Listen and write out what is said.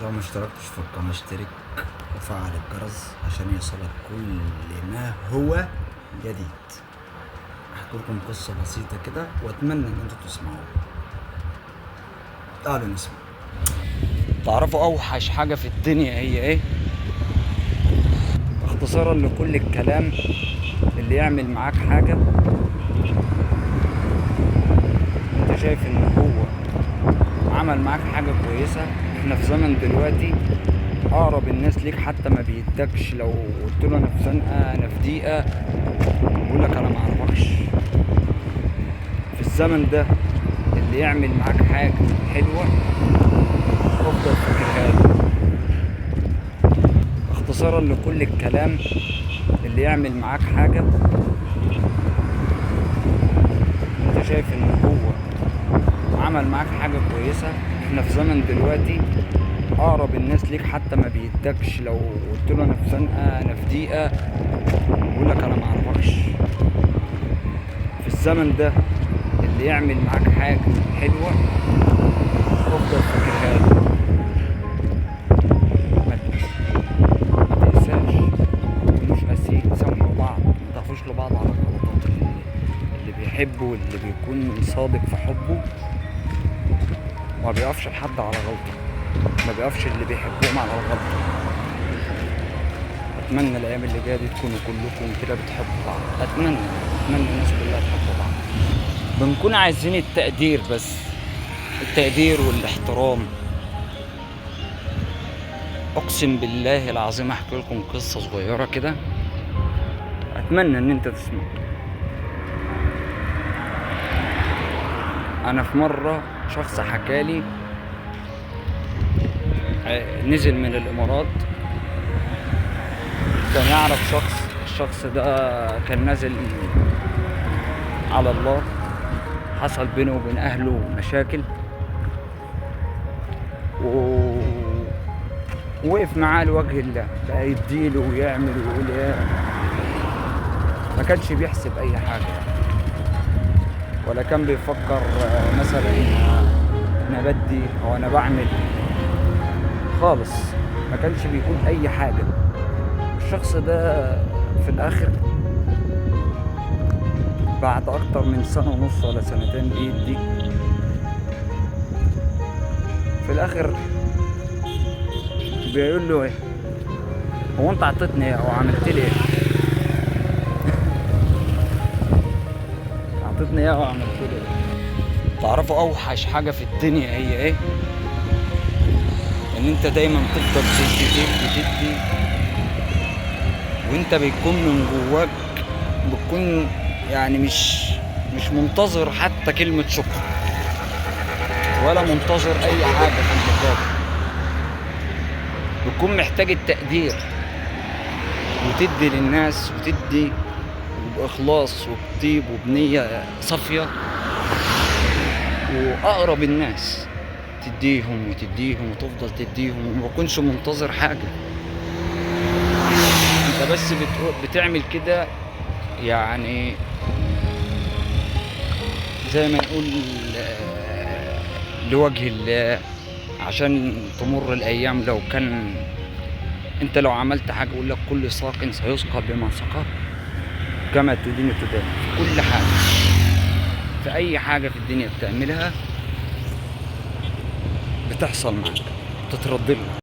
لو ما اشتركتش في القناة اشترك وفعل الجرس عشان يصلك كل ما هو جديد. احكي لكم قصة بسيطة كده واتمنى ان انتوا تسمعوها. تعالوا نسمع. تعرفوا اوحش حاجة في الدنيا هي ايه؟ اختصارا لكل الكلام، اللي يعمل معاك حاجة انت شايف ان هو عمل معاك حاجة كويسة. احنا في زمن دلوقتي اقرب الناس ليك حتى ما بيدكش، لو قلت له انا في زنقة انا في ضيقة يقول لك انا ما اعرفكش. في الزمن ده اللي يعمل معاك حاجة حلوة افضل فاكرها له. اختصارا لكل الكلام، اللي يعمل معاك حاجة انت شايف ان هو عمل معاك حاجة كويسة. احنا في زمن دلوقتي اقرب الناس ليك حتى ما بيدكش، لو قلت له انا في زنقة انا في ضيقة يقول لك انا ما اعرفكش. في الزمن ده اللي يعمل معاك حاجة حلوة افضل فاكرها له. ما تنساش، مش قاسيين، سامحوا بعض، ما تقفوش لبعض على الغلطات. اللي بيحبه واللي بيكون صادق في حبه ما بيقفش لحد على غلطة، ما بيقفش اللي بيحبهم على الغلطة. اتمنى الايام اللي جاية دي تكونوا كلكم كده بتحبوا بعض. اتمنى الناس كلها تحب بعض. بنكون عايزين التقدير بس، التقدير والاحترام. اقسم بالله العظيم احكي لكم قصة صغيرة كده، اتمنى ان انت تسمع. انا في مرة شخص حكالي نزل من الامارات، كان يعرف شخص، الشخص ده كان نازل على الله، حصل بينه وبين اهله مشاكل ووقف معاه لوجه الله، بقى يديله ويعمل ويقول ايه، ما كانش بيحسب اي حاجة ولا كان بيفكر مثلا انا بدي او انا بعمل خالص، ما كانش بيقول اي حاجة. الشخص ده في الاخر بعد اكتر من سنة ونص ولا سنتين بيدي، في الاخر بيقول له ايه، هو انت عطيتني ايه او عملت لي ايه؟ عطيتني ايه او عملت لي ايه؟ تعرفوا اوحش حاجة في الدنيا هي ايه؟ ان انت دايما تفضل تدي تدي تدي وانت بيكون من جواك بتكون يعني مش منتظر حتى كلمة شكر ولا منتظر اي حاجة في المقابل. بتكون محتاج التقدير وتدي للناس وتدي وبإخلاص وبطيب وبنية صافية، وأقرب الناس تديهم وتديهم وتفضل تديهم وما بكونش منتظر حاجة. انت بس بتعمل كده، يعني زي ما نقول لوجه الله، عشان تمر الايام. لو كان انت لو عملت حاجة يقول لك كل ساق سيسقى بما سقى كما تدين تدان. في كل حاجة، في اي حاجة في الدنيا بتعملها بتحصل معاك، بتترد لك.